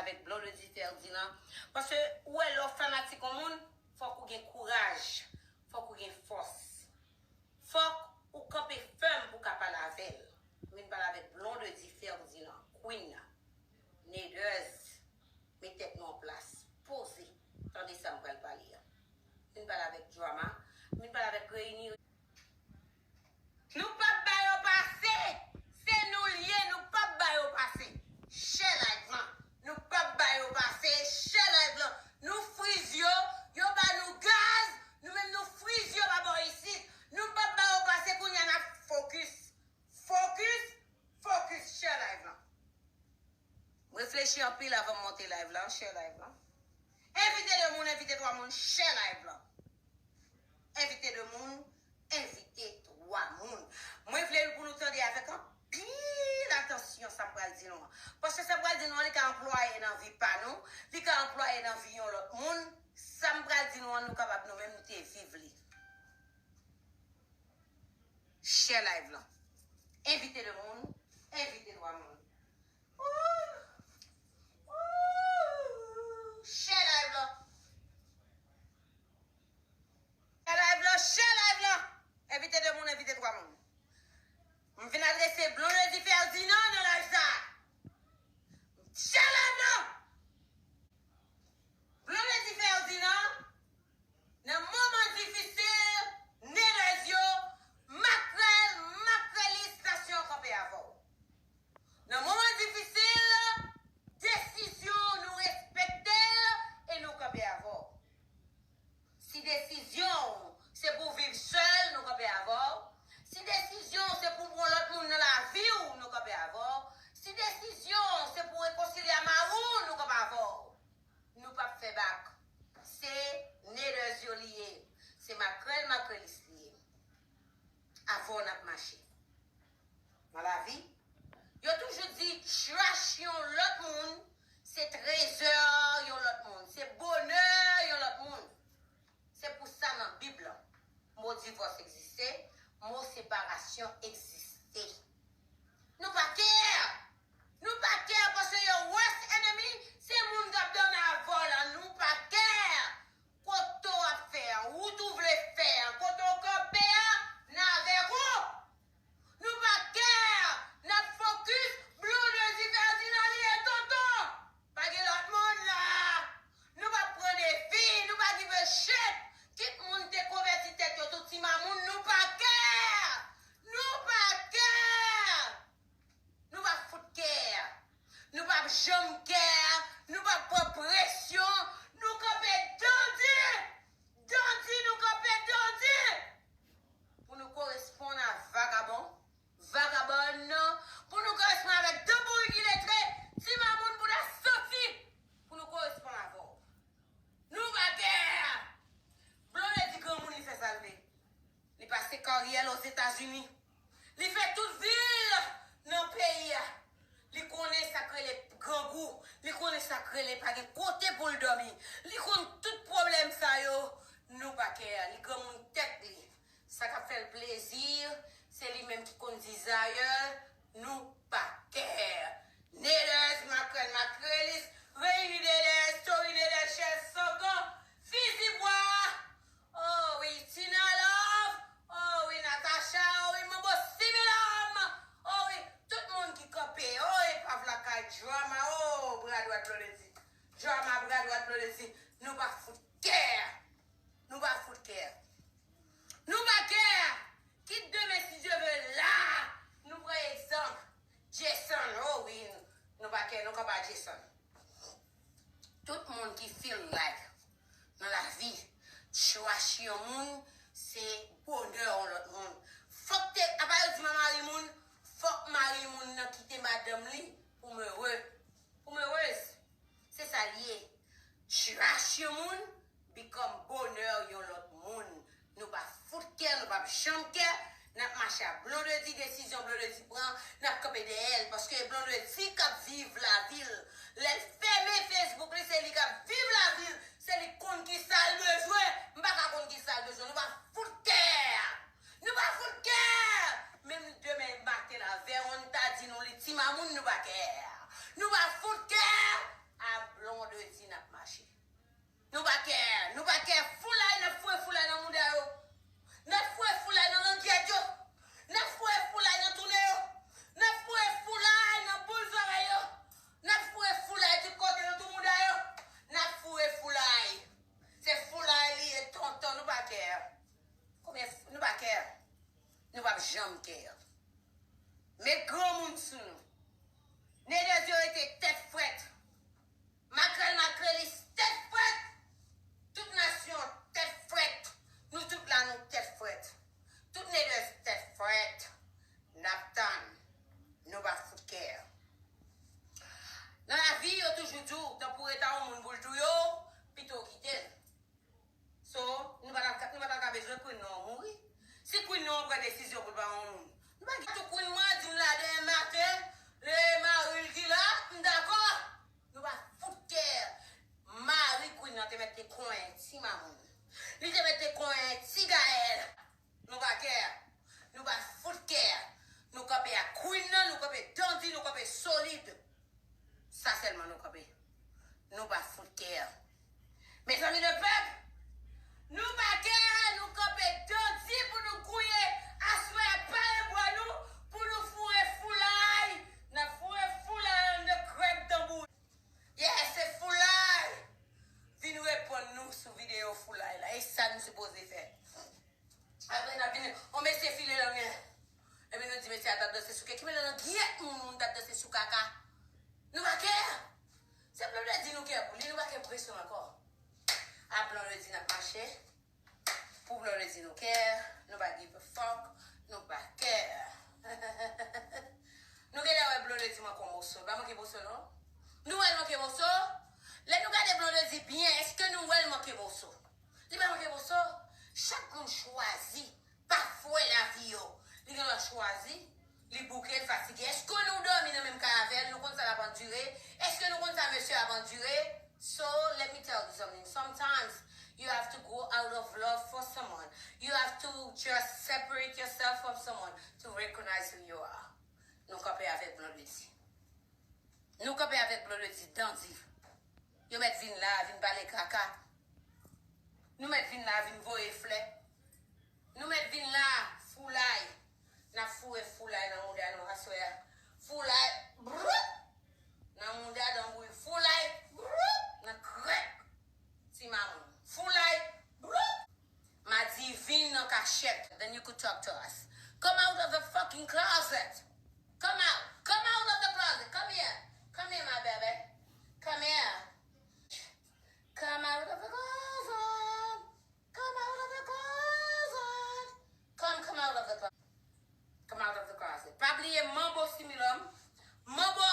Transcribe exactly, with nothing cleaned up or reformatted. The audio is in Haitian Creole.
avèk Blondedy Ferdinand. Paske ou wè lè w fanatik yon moun, fòk ou gen kouraj, fòk ou gen fòs. Fòk ou kanpe fèm pou w ka pale avè l. M vin pale avèk Blondedy Ferdinand, Queen nan. Neders, met tèt nou an plas. Poze. Tande sa m pral pale a. M vin pale avèk Drama. M vin pale avèk Reyini. Nou p ap ba yo pase! Se nou l ye, nou p ap ba yo pase! Share live lan! Nou p ap ba yo pase! Share live lan! Nou friz yo, yo ba nou gaz, nou menm nou friz yo pa bò isit! Nou p ap ba yo pase, kounye a n ap focus! Focus! Focus! Share live lan! M reflechi anpil avan m monte live lan, share live lan. Envite de moun, envite twa moun, share live lan. Envite de moun, envite twa moun. Mwen vle pou nou tande avèk anpil atansyon sa m pral di nou an. Paske sa m pral di nou an, li ka anplwaye nan vi pa nou, li ka anplwaye nan vi yon lòt moun. Sa m pral di nou an, nou kapab nou menm nou te viv li. Share live lan. Envite de moun, envite twa moun. Ooh! Ooh! Share live lan. Share live lan, share live lan. Envite de moun, envite twa moun. M vin adrese Blondedy Ferdinand nan live sa. Share live lan. Blondedy Ferdinand, nan moman difisil, Neders yo, makrèl, makrelis, nasyon an kanpe avè w. Nan moman difisil, desizyon w, nou respekte l e nou kanpe avè w. Si desizyon w se pou w viv sèl, nou kanpe avè w. Si desizyon w se pou w pran lòt moun nan lavi w, nou kanpe avè w. Si desizyon w se pou w rekonsilye a mari w, nou kanpe avè w. Nou p ap fè bak. Se Neders yo li ye. Se makrèl, makrelis li ye. Avè w n ap mache. Nan lavi, yo toujou di trash yon lòt moun, se trezò yon lòt moun, se bonè yon lòt moun. Se pou sa nan Bib lan, mo divòs egziste, mo separasyon egziste. Nou pa kè! Nou pa kè paske yo worst enemy, se moun k ap dòmi avè w la, nou pa kè! Kote w ap fè an, wout ou vle fè an, kote w kanpe a, n avèk ou! Nou pa kè! N ap focus, Blondedy Ferdinand li ye tonton! Pa gen lòt moun la! Nou p ap pran defi, nou pa give a shit! Kit moun te konvèti tèt yo tou ti mamoun, nou pa kè! Nou pa kè! Nou p ap fout kè! Nou p ap janm kè! Nou p ap pran presyon! Nou kanpe dandi! Dandi, nou kanpe dandi! Pou nou koresponn a vagabon, vagabòn, pou nou koresponn avèk de bourik iletre, ti mamoun bouda santi, pou nou koresponn avè w. Nou pa kè! Blondedy granmoun li fè sa l vle. Li pase karyè l Ozetazini. Li fè tout vi l nan peyi a. Li konnen sa k rele grangou. Li konnen sa k rele pa gen kote pou l dòmi. Li konn tout pwoblèm sa yo. Nou pa kè. Li granmoun tèt li. Sa k ap fè l plezi, se li menm ki konn dizayè l. Nou pa kè. Neders, makrèl, makrelis, reyini Neders, tori Neders, chèz sankan, fizi bwa. Oh wi, Tina Love. Oh wi, Natacha. Oh wi, Manbo Similòm. Oh wi, tout moun ki kanpe. Oh, epav lakay Drama. Oh, bra dwat Blondedy. Drama, bra dwat Blondedy. Nou pa fout kè. Nou pa fout kè. Nou pa kè. Kit demen, si Dye vle, la, nou pran egzanp. Jason, oh wi, nou pa kè, nou kanpe a Jason. Tout moun ki feel like nan lavi, trash yon moun, se bonè yon lòt moun. Fòk te, apa yo di mari moun, fòk mari moun nan kite madanm li pou m ere, pou m erez. Se sa l ye. Trash yon moun, become bonè yon lòt moun. Nou pa fout kè, nou p ap janm kè. N ap mache a Blondedy, desizyon Blondedy pran, n ap kanpe dèyè l, paske Blondedy k ap viv lavi l. Lè l fèmen Facebook li, se li k ap viv lavi l, se li k konn kisa l bezwen. M pa ka konn kisa l bezwen, nou pa fout kè. Nou pa fout kè. Menm demen maten la, vè on ta di nou li ti mamoun, nou pa kè. Nou pa fout kè. A janm kè. Met granmoun sou nou. Nègès yo rete tèt frèt. Makrèl, makrelis, tèt frèt. Tout nasyon, tèt frèt. Nou tout la, nou tèt frèt. Tout nègès, tèt frèt. N ap tann. Nou pa fout kè. Nan lavi, yo toujou di w, tanpou reta yon moun pou l touye w, pito w kite l. So, nou pa ta, nou pa ta ka bezwen Queen nou an mouri. Si Queen nou an pran desizyon pou l pa yon moun, nou pa gen tou Queen mwen di m la demen maten, le mari l ki la, m dakò. Nou pa fout kè. Mari Queen nan te mèt te konyen ti mamoun. Li te mèt te konyen ti Gaël. Nou pa kè. Nou pa fout kè. Nou kanpe ak Queen nan, nou kanpe dandi, nou kanpe solid. Sa sèlman nou kanpe. Nou pa fout kè. Mezanmi de pèp, nou pa kè, nou kanpe dandi pou nou gouye. Aswè a, pare bwa nou pou nou foure foulay. N ap foure foulay anndan krèk tanbou. Yes, se foulay. Vin reponn nou sou videyo foulay la. E sa nou sipoze fè. Apre n ap vin, on mesye file nan men. Epi nou di mesye a t ap danse sou kè. Ki mele nan gyèt moun, moun t ap danse sou kaka. Nou pa kè. Se Blondedy nou kè pou li, nou pa kè presyon ankò. A Blondedy n ap mache. Pou Blondedy nou kè, nou pa give a fuck, nou pa kè. Nou genlè wè Blondedy manke yon moso, l pa manke moso non. Nou wè l manke moso? Lè nou gade Blondedy byen, èske nou wè l manke moso? Li pa manke moso. Chak moun chwazi pafè lavi yo. Li gen dwa chwazi, li bouke, l fatige. Èske nou dòmi nan menm kay avè l? Nou konn sa l ap andire? Èske nou konn sa mesye ap andire? So, let me tell you something. Sometimes, you have to go out of love for someone. You have to just separate yourself from someone to recognize who you are. Nou kanpe avèk Blondedy. Nou kanpe avèk Blondedy dandi. Yo mèt vin la, vin pale kaka. Nou mèt vin la, vin voye flè. Nou mèt vin la, foulay. N ap foure foulay nan mouda nou aswè a. Foulay, broup! Nan mouda danbouy. Foulay, broup! Nan krèk ti mamoun. Foulay, broup! Madivin nan kachèt. Then you could talk to us. Come out of the fucking closet. Come out. Come out of the closet. Come here. Come here, my baby. Come here. Come out of the closet. Come out of the closet. Come, come out of the closet. Come out of the closet. Pa bliye Manbo Similòm. Manbo